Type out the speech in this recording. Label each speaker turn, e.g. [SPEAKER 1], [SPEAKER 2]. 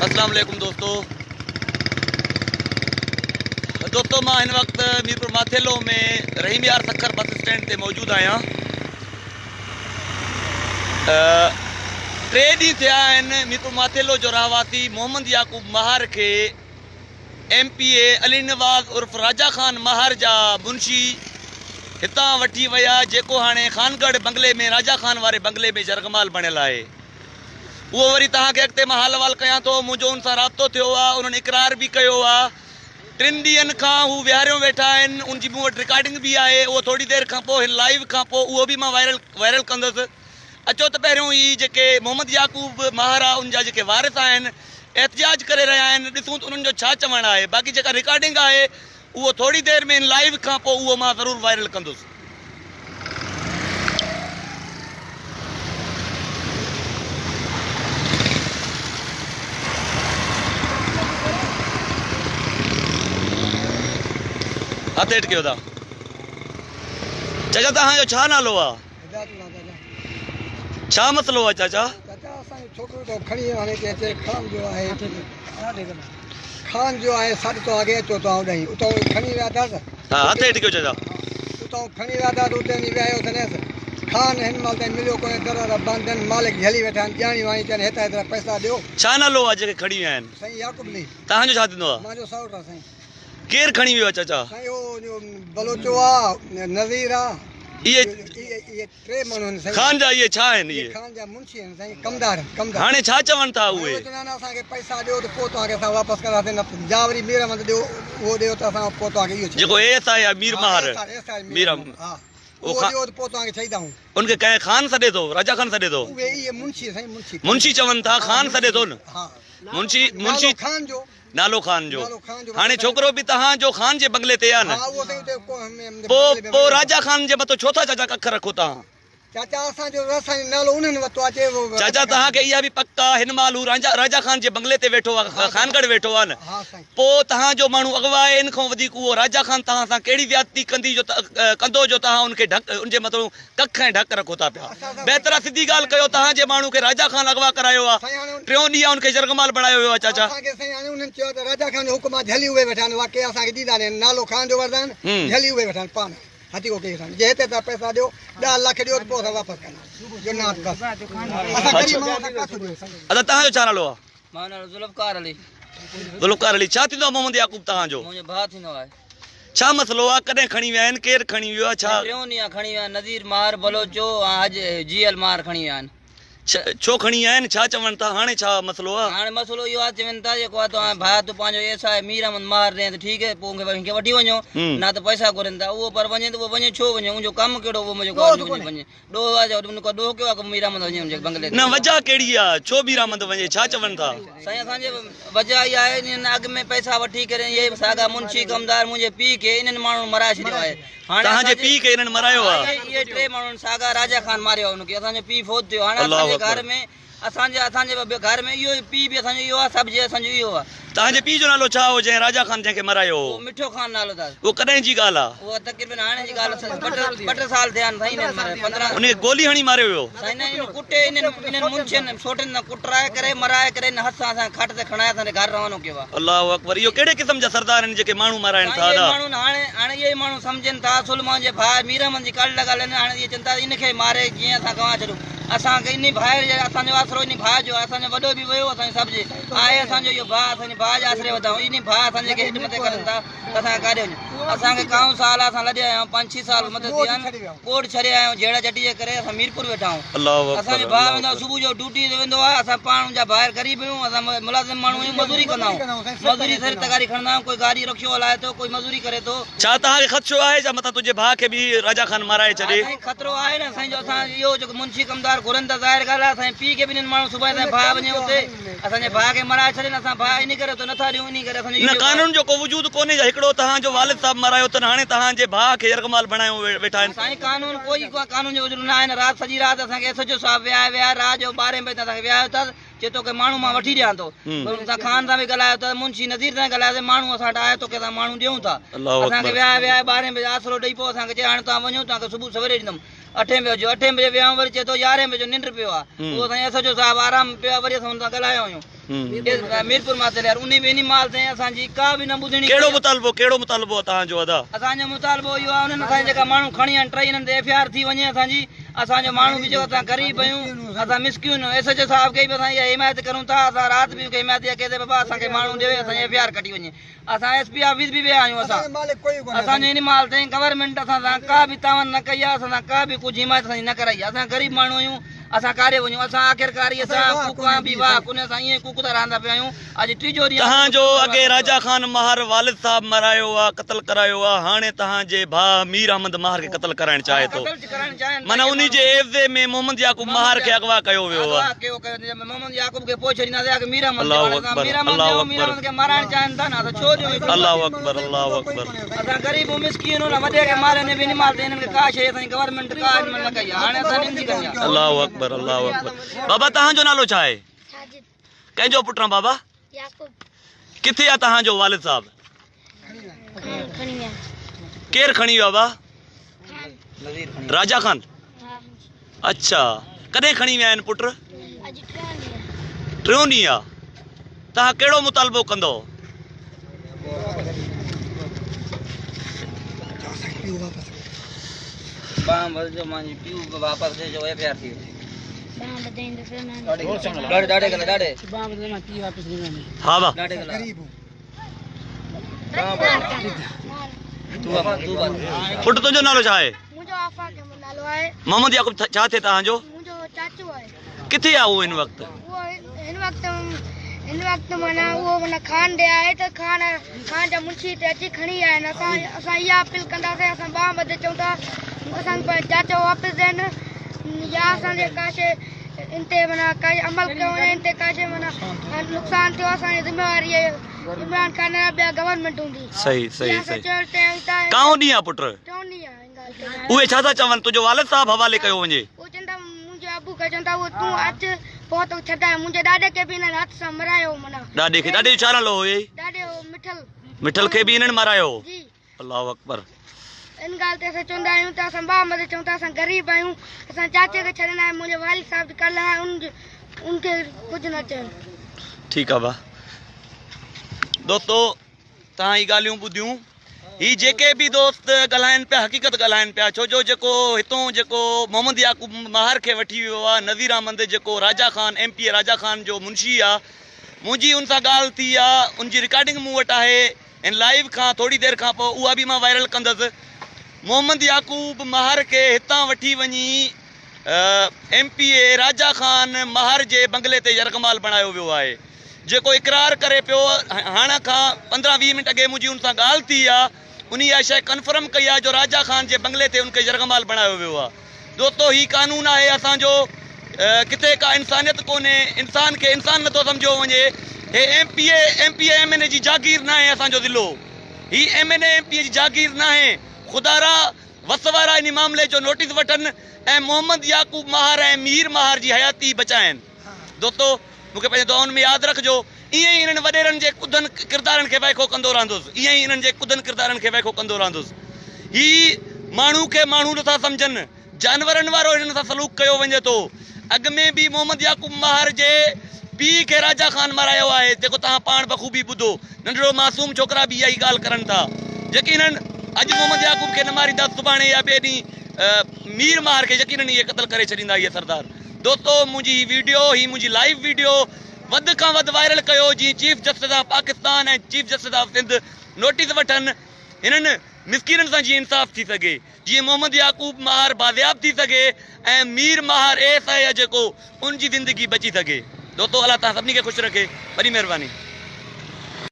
[SPEAKER 1] اسلام عليڪم دوستو دوستو مان هن وقت ميرپور ماٿيلو ۾ رحيم يار سکر بس اسٽينڊ تي موجود آهيان ٽي ڏينهن ٿيا آهن ميرپور ماٿيلو جو رهواسي محمد يعقوب مهار کي ايم پي اي علي نواز عرف راجا خان مهار جا منشي هتان وٺي ويا جيڪو هاڻي خانڳڙهه بنگلي ۾ راجا خان واري بنگلي ۾ يرغمال بڻيل آهي اهو وري توهان کي اڳتي مان حال احوال ڪيان ٿو. منهنجو ان سان رابطو ٿيو آ، انهن اقرار به ڪيو آ. ٽن ڏينهن کان هو ويهاريون ويٺا آهن، ان جي مون وٽ رڪارڊنگ به آهي، اهو ٿوري دير کان پوء هن لائيو کان پوء اهو به مان وائرل وائرل ڪندس. اچو ته پهريون هي جيڪي محمد يعقوب ماهر آ ان جا جيڪي وارث آهن احتجاج ڪري رهيا آهن، ڏسون ته انهن جو ڇا چوڻ آهي. باقي جيڪا رڪارڊنگ آهي اهو ٿوري دير ۾ هن لائيو کان پوء اهو مان ضرور وائرل ڪندس. هٿ هيٺ ڪيو ٿا. چاچا توهان جو ڇا نالو آ؟ ڇا مسئلو آ چاچا؟
[SPEAKER 2] چاچا اسان جو ڇوڪرو ٿو کڻي هاڻي ڪي اچي خان جو آهي خان جو آهي سڏ تو آگي اچو تو آئون ڏئي اتو کڻي ويا اٿس
[SPEAKER 1] ها هٿ هيٺ ڪيو چاچا.
[SPEAKER 2] اتان کڻي ويا ٿا ته اتي وڃي ويهايو اٿنيس. خان هن مهل تائين مليو ڪونهي. در در بند آهن. مالڪ جهلي ويٺا آهن. ڄاڻي واڻي چون هيترا هيترا پئسا ڏيو.
[SPEAKER 1] ڇا نالو آهي جيڪي کڻي ويا آهن؟
[SPEAKER 2] سائين يعقوب علي.
[SPEAKER 1] توهان جو ڇا ٿيندو آهي؟
[SPEAKER 2] مان جو سئوٽ آهي سائين.
[SPEAKER 1] ڪير کڻي ويو آهي چاچا؟
[SPEAKER 2] سائين اهو جو بلوچو آ، نذير آ.
[SPEAKER 1] اهي
[SPEAKER 2] اهي ٽي ماڻهو آهن سائين.
[SPEAKER 1] خان جا اهي ڇا آهن اهي؟
[SPEAKER 2] خان جا منشي آهن سائين ڪمدار آهن ڪمدار.
[SPEAKER 1] هاڻي ڇا چون ٿا اهي؟
[SPEAKER 2] اهي چون ٿا اسان کي پئسا ڏيو ته پوء توهان کي اسان واپس ڪنداسين نه جا وري مير احمد ڏيو اهو ڏيو ته اسان پوء توهان کي اهو ڇڏينداسين.
[SPEAKER 1] جيڪو اي ايس I آهي مير مهر مير احمد
[SPEAKER 2] ها اهو ڏيو ته پوء توهان کي ڇڏيندائون.
[SPEAKER 1] ان کي ڪنهن خان سڏي ٿو راجا خان سڏي ٿو.
[SPEAKER 2] اهي اهي منشي سائين منشي.
[SPEAKER 1] منشي چون ٿا خان سڏي ٿو نه.
[SPEAKER 2] ها
[SPEAKER 1] منشي منشي
[SPEAKER 2] نالو خان جو.
[SPEAKER 1] نالو خان جو هاڻي ڇوڪرو به توهان جو خان جي بنگلي تي آ نه پو پو راجا خان جي مٿو ڇو ٿا چاچا ڪک رکو توهان.
[SPEAKER 2] چاچا اسان جو اسان جو نالو انهن ورتو آ چي
[SPEAKER 1] چاچا توهان کي اها به پڪ آ هن مهل هو راجا راجا خان جي بنگلي تي ويٺو آ خانڳڙهه ويٺو آ نه پو توهان جو ماڻهو اغوا آهي ان کان وڌيڪ اهو راجا خان توهان سان ڪهڙي زيادتي ڪندي جو ڪندو جو توهان ان کي ڍڪ ان جي مٿو ڪک ۽ ڍڪ رکو ٿا پيا. بهتر آ سڌي ڳالهه ڪيو توهان جي ماڻهو کي راجا خان اغوا ڪرايو آ ٽيون ڏينهن آ ان کي يرغمال بڻايو ويو آ چاچا.
[SPEAKER 2] اسان کي سائين هاڻي انهن چيو ته راجا خان جو حڪم آ جهلي اهي ويٺا آهن واقعي اسان کي ڏيندا ناهن نالو خان جو وٺندا آهن جهلي اهي ويٺا آهن پاڻ هٿيڪو ڪئي ويٺا آهن جي هتي تان پئسا ڏيو ڏهه لک ڏيو ته پوء اسان واپس ڪنداسين جو نه ته بس اسان غريب ماڻهو اسان ڪاٿو ڏيون سائين.
[SPEAKER 1] ادا توهان جو ڇا نالو آ؟
[SPEAKER 3] منهنجو نالو ذوالفقار علي.
[SPEAKER 1] ذوالفقار علي ڇا ٿيندو آ محمد يعقوب توهان جو؟
[SPEAKER 3] منهنجو ڀاء ٿيندو آهي.
[SPEAKER 1] ڇا مسئلو آ ڪڏهن کڻي ويا آهن ڪير کڻي ويو آ ڇا.
[SPEAKER 3] ٽيون ڏينهن کڻي ويا آهن نذير ماهر بلوچو ۽ حاج جي ايل ماهر کڻي ويا آهن.
[SPEAKER 1] ڇو کڻي ويا آهن ڇا چون ٿا هاڻي ڇا مسئلو آ.
[SPEAKER 3] هاڻي مسئلو اهو آ چون ٿا جيڪو آ توهان ڀاء تون پنهنجو ايس I Mir Ahmed ماهر ڏين ته ٺيڪ پوء ان کي وٺي وڃو نه ته پئسا گهرن ٿا اهو پر وڃي ته اهو وڃي ڇو وڃي ان جو ڪم ڪهڙو اهو منهنجو وڃي ڏوهه آ جو ان ڪو ڏوهه ڪيو آ ڪو مير احمد وڃي ان جي بنگلي تي.
[SPEAKER 1] نه وجهه ڪهڙي آ ڇو مير احمد وڃي ڇا چون ٿا.
[SPEAKER 3] سائين اسان جي وجهه اها آهي انهن اڳ ۾ پئسا وٺي ڪري اهي ساڳا منشي ڪمدار منهنجي پيء کي انهن ماڻهن مرائي ڇڏيو آهي هاڻي
[SPEAKER 1] توهان جي پيء کي انهن مرايو آ.
[SPEAKER 3] اهي ٽي ماڻهن ساڳا راجا خان ماريو آ ان کي اسان جو پيء فوت ٿيو هاڻي اسان جي گهر ۾ اسان جي اسان جي گهر ۾ اهو ئي پيء به اسان جو اهو آهي سڀ جي اسان جو اهو آهي.
[SPEAKER 1] توهان جي پيء جو نالو ڇا هو جنهن راجا خان جنهن کي مرايو هو؟
[SPEAKER 3] اهو مٺو خان نالو اٿس.
[SPEAKER 1] اهو ڪڏهن جي ڳالهه آهي؟
[SPEAKER 3] اهو تقريبن هاڻي جي ڳالهه اٿس ٻه ٽي سال ٿيا آهن سائين انهن مرئي 15.
[SPEAKER 1] ان کي گولي هڻي ماريو ويو؟
[SPEAKER 3] سائين نه انهن ڪٽي انهن انهن منشين سوٽن سان ڪٽرائي ڪري مرائي ڪري ان هٿ سان اسان کي کاٽ تي کڻائي اسان جي گهر روانو ڪيو آهي.
[SPEAKER 1] الله اڪبر اهو ڪهڙي قسم جا سردار آهن جيڪي ماڻهو مارائين ٿا
[SPEAKER 3] سائين اهي
[SPEAKER 1] ادا.
[SPEAKER 3] ماڻهو هاڻي هاڻي اهي ماڻهو سمجهن ٿا اصل منهنجي ڀاء مير احمد جي ڪڙ لڳل آهن هاڻي اهي چون ٿا ان کي ماري جيئن اسان گنوان ڇڏيون. اسان کي انهي ڀاء جي اسان جو آسرو انهي ڀاء جو آهي اسان جو وڏو به ويو اسان جي سڀ جي آهي اسان جو اهو ڀاء اسان جي ڀاء جي آسري وڌا آهيون انهي ڀاء اسان جي کي هيٺ مٿي ڪرن ٿا ته اسان کي ڪاڏي وڃون اسان کي ڪائون سال اسان لڏي آيا آهيون پنج ڇهه سال مٿي ٿي ويا آهن ڪوٽ ڇڏي آيا آهيون جهيڙا جهٽي جي ڪري اسان ميرپور ويٺا آهيون اسان جو ڀاء ويندو آهي صبح جو ڊيوٽي تي ويندو آهي اسان پاڻ ان جا ڀائر غريب آهيون اسان ملازم ماڻهو آهيون مزوري ڪندا آهيون مزوري سر تغاري کڻندا آهيون ڪوئي گاڏي رڪشو هلائي ٿو ڪوئي مزوري ڪري ٿو.
[SPEAKER 1] ڇا توهان کي خدشو آهي ڇا متان تنهنجي ڀاء کي به راجا خان مارائي ڇڏي.
[SPEAKER 3] ها سائين خطرو آهي نه سائين جو اسان اهو جيڪو منشي ڪمدار گهرن ٿا ظاهر ڳالهه آهي اسان جي پيء کي به انهن ماڻهن سڀاڻي تائين ڀاء وڃي اتي اسان جي ڀاء کي مارائي ڇڏين اسان ڀاء انهي ڪري اتي نٿا ڏيون انهي ڪري اسان جو
[SPEAKER 1] نه
[SPEAKER 3] اهو
[SPEAKER 1] قانون جو ڪو وجود ڪونهي جا هڪڙو توهان جو والد صاحب مارايو اٿن هاڻي توهان جي ڀاء کي يرغمال بڻايو ويٺا آهن.
[SPEAKER 3] سائين قانون ڪوئي قانون جو وجود نه آهي نه رات سڄي رات اسان کي ايس ايڇ او صاحب ويهائي ويهائي رات جو ٻارهين بجي تائين اسان کي ويهايو اٿس چي توکي ماڻهو مان وٺي ڏيان ٿو. ان سان خان سان به ڳالهايو ته منشي نذير سان ڳالهايو ته ماڻهو اسان وٽ آيو توکي اسان ماڻهو ڏيون ٿا. اسان کي ويهائي ويهائي ٻارهين بجي آسرو ڏئي پوء اسان کي چئي هاڻي توهان وڃو توهان کي صبح سويري ڏيندم اٺين بجي جو اٺين بجي ويا آهيون وري چئي ٿو يارهين بجي جو ننڊ پيو آهي اهو سائين ايس ايڇ او صاحب آرام پيو آهي وري اسان ان سان ڳالهايو آهيون. ميرپور ماٿيلي وارو انهي به انهي مال تي اسان جي ڪا به نه ٻڌڻي
[SPEAKER 1] ڪهڙو مطالبو ڪهڙو مطالبو آ توهان جو ادا؟
[SPEAKER 3] اسان جو مطالبو اهو آ انهن اسان جا جيڪا ماڻهو کڻي آيا آهن ٽئي انهن تي ايف I R ٿي وڃي اسان جي اسان جو ماڻهو به جيڪو اسان غريب آهيون اسان مسڪين ايس ايچ او صاحب کي به اسان اها حمايت ڪرون ٿا اسان رات به ان کي حمايت اها ڪئي ته بابا اسان کي ماڻهو ڏيو اسان جي ايف I R ڪٽي وڃي اسان ايس پي آفيس به ويا آهيون اسان اسان جو ان مال تائين گورنمينٽ اسان سان ڪا به تعاون نه ڪئي آهي اسان سان ڪا به ڪجهه حمايت اسان جي نه ڪرائي آهي اسان غريب ماڻهو آهيون اسان ڪاڏي وڃون اسان آخرڪار ئي اسان ڪوڪان به واهه ڪونهي اسان ائين ڪوڪندا رهندا پيا آهيون اڄ ٽيجو ڏينهن
[SPEAKER 1] تهان جو اڳي راجا خان مهر والد صاحب مرايو آ قتل ڪرايو آ هاڻي تهان جي ڀاء مير احمد مهر کي قتل ڪرائڻ چاهي ٿو معنيٰ انهي جي عيوضي ۾ محمد يعقوب مهر کي اغوا ڪيو ويو آ. الله اڪبر الله اڪبر الله اڪبر الله اڪبر. الله اڪبر الله اڪبر بابا تهان جو نالو ڇا آهي؟ ڪنهن جو پٽ آن بابا؟ ڪٿي آ تهان جو والد صاحب؟ ڪير کڻي ويو آ راجا خان اڇا ڪڏهن کڻي ويا آهن پٽ؟ ٽيون ڏينهن آ تهان ڪهڙو مطالبو ڪندو؟ ها با پٽ تنهنجو نالو ڇا آهي؟ محمد يعقوب ڇا ٿئي توهان جو؟ ڪٿي آهي اهو هن وقت؟
[SPEAKER 4] هن وقت هن وقت معنيٰ اهو معنيٰ خان ڏي آهي ته خان خان جا منشي هتي اچي کڻي ويا آهن اسان اسان اها اپيل ڪنداسين اسان ٻانهن ٻڌي چئون ٿا اسان کي پنهنجو چاچو واپس ڏين يا اسان جي ڪا شيء ان تي معنيٰ ڪا عمل ڪيو وڃي ان تي ڪا شيء معنيٰ نقصان ٿيو اسان جي ذميواري آهي عمران خان يا ٻيا گورنمينٽ هوندي
[SPEAKER 1] صحيح صحيح صحيح ڪائون ڏينهن آ پٽ
[SPEAKER 4] ٽيون ڏينهن آ ان ڳالهه تي
[SPEAKER 1] اهي ڇا ٿا چون تنهنجو والد صاحب حوالي ڪيو وڃي
[SPEAKER 4] اهي چون ٿا منهنجي ابو کي چون ٿا اهو تون اچ پوء توکي ڇڏايان منهنجي ڏاڏي کي به انهن هٿ سان مرايو هو معنيٰ
[SPEAKER 1] ڏاڏي کي ڏاڏي جو ڇا نالو هو
[SPEAKER 4] ڏاڏي هو مٺل
[SPEAKER 1] مٺل کي به انهن مارايو هو
[SPEAKER 4] جي
[SPEAKER 1] الله اڪبر.
[SPEAKER 4] ان ڳالهه تي اسان چوندا آهيون ته اسان ٻه مدد چئون ٿا اسان غريب آهيون اسان چاچي کي ڇڏيندا آهيون منهنجي والد صاحب جي ڪل آهي ان ان کي ڪجهه نه چيو.
[SPEAKER 1] ٺيڪ آ ڀا دوستو توهان هي ڳالهيون ٻڌيون هي جيڪي به دوست ڳالهائن پيا حقيقت ڳالهائن پيا ڇو جو جيڪو هتون جيڪو محمد يعقوب مهر کي وٺي ويو آ نذير احمد جيڪو Raja Khan M P A Raja Khan جو منشي آ منهنجي ان سان ڳالهه ٿي آ ان جي رڪارڊنگ مون وٽ آهي هن لائيو کان ٿوري دير کان پوء اها به مان وائرل ڪندس. محمد يعقوب مهر کي هتان وٺي وڃي M P A Raja Khan Mahar جي بنگلي تي يرغمال بڻايو ويو آهي جيڪو اقرار ڪري پيو هاڻ کان 15 20 منٽ اڳي منهنجي ان سان ڳالهه ٿي آ انهي اها شيء ڪنفرم ڪئي آ جو راجا خان جي بنگلي تي ان کي يرغمال بڻايو ويو آ دوستو هي قانون آهي اسان جو ڪٿي ڪا انسانيت ڪونهي انسان کي انسان نٿو سمجهيو وڃي هي M P A M P A M N A جي جاگير ناهي اسان جو ضلعو هي M N A M P A جي جاگير ناهي خدارا وس وارا انهي معاملي جو نوٽيس وٺن ۽ محمد يعقوب مهار ۽ مير مهار جي حياتي بچائين دوستو مون کي پنهنجي دعائن ۾ ياد رکجو ائين ئي انهن وڏيرن جي ڪڌن ڪردارن کي وائکو ڪندو رهندس ائين ئي انهن جي ڪڌن ڪردارن کي وائکو ڪندو رهندس هي ماڻهو کي ماڻهو نٿا سمجهن جانورن وارو هنن سان سلوڪ ڪيو وڃي ٿو اڳ ۾ به محمد يعقوب مهر جي پيء کي راجا خان مارايو آهي جيڪو توهان پاڻ بخوبي ٻڌو ننڍڙو معصوم ڇوڪرا به اها ئي ڳالهه ڪرن ٿا يقينن اڄ محمد يعقوب کي نه ماريندا سڀاڻي يا ٻئي ڏينهن مير مهر کي يقينن اهي قتل ڪري ڇڏيندا اهي سردار دوستو منهنجي هي ويڊيو هي منهنجي لائيو ويڊيو وڌ کان وڌ وائرل ڪيو جيئن chief justice of Pakistan ۽ chief justice of Sindh notice وٺن هنن مسڪينن سان جيئن انصاف ٿي سگهي جيئن محمد يعقوب مهر بازياب ٿي سگهي ۽ مير مهر ايس I جيڪو ان جي زندگي بچي سگهي دوستو الله توهان سڀني کي خوش رکي وڏي مهرباني.